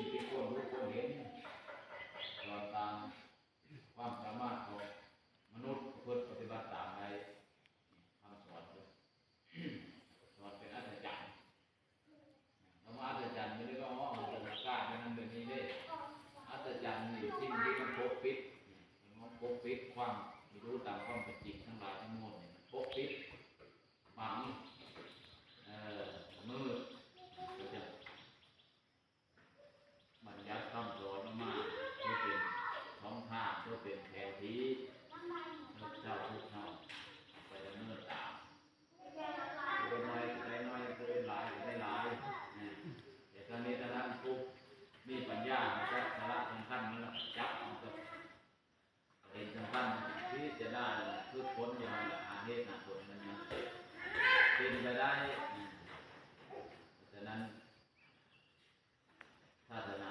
ມີຄວາມຮູ້ຄວາມເຫັນ ສອນຕາມຄວາມສາມາດຂອງມະນຸດ ເພິ່ນປະຕິບັດຕາມໄດ້ ຄຳສອນເພິ່ນ ສອນເປັນອັດສະຈັນ. ຄຳວ່າອັດສະຈັນ ບໍ່ໄດ້ວ່າ ອໍ ເປັນອາກາດ ເປັນນັ້ນເປັນນີ້ເດ້. ອັດສະຈັນນີ້ ສິ່ງທີ່ມັນປົກປິດ ມັນປົກປິດຄວາມ ທີ່ຮູ້ຕາມຄວາມເປັນຈິງທັງຫຼາຍທັງມວນນີ້ ມັນປົກປິດ ບັງ ເອີ ມືດ ກໍຈະບັນຍັດຄຳສອນອອກມາ ເພື່ອເປັນຊ່ອງທາງ ເພື່ອເປັນແຜນທີ່ ໃຫ້ເຈົ້າພວກເຮົາໄປດຳເນີນຕາມ. ໂຕນ້ອຍກໍໄດ້ນ້ອຍ ໂຕຫຼາຍກໍໄດ້ຫຼາຍ ແຕ່ທັງນີ້ທັງນັ້ນ ຜູ້ມີປັນຍາ ມັນຈະສາລະສຳຄັນ ມັນຈັບເອົາກັບ ເປັນສຳຄັນ ພິຈາລະນາ ຝຶກຝົນຢູ່ຫັ້ນລະ ຫາເຫດຫາຜົນ ມັນຍັງເປັນໄປໄດ້. ເພາະສະນັ້ນ ສາສະໜາ